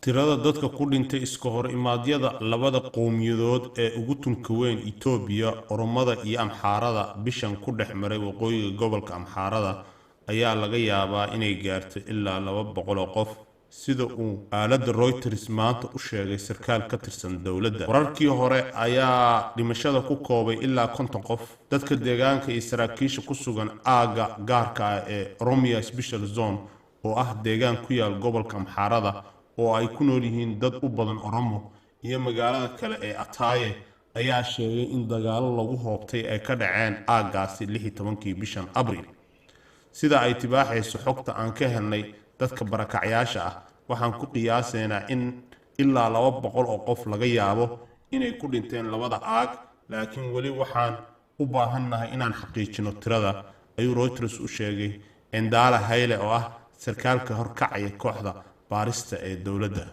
Tirada dadka ku dhintay iska hor imaadyada labada qowmiyadood ee ugu tunka weyn Itoobiya, Oromada iyo Amxaarada, bishan ku dhex maray waqooyiga gobolka Amxaarada ayaa laga yaabaa inay gaarto ilaa 200 oo qof, sida uu aaladda Reuters maanta u sheegay sarkaal ka tirsan dowladda. Wararkii hore ayaa dhimashada ku koobay ilaa 50 qof. Dadka deegaanka iyo saraakiisha ku sugan aagga gaarka ah ee Oromia Special Zone, oo ah deegaan ku yaal gobolka Amxaarada oo ay ku nool yihiin dad u badan Oromo, iyo magaalada kale ee Ataaye, ayaa sheegay in dagaalo lagu hoobtay ay ka dhaceen aaggaasi 16-kii bishan Abriil. Sida ay tibaaxayso xogta aan ka helnay dadka barakacyaasha ah, waxaan ku qiyaasaynaa in ilaa 200 oo qof laga yaabo inay ku dhinteen labada aag, laakiin weli waxaan u baahannahay inaan xaqiijino tirada, ayuu Reuters u sheegay Endala Hayle oo ah sarkaalka horkacaya kooxda baarista ee dowladda.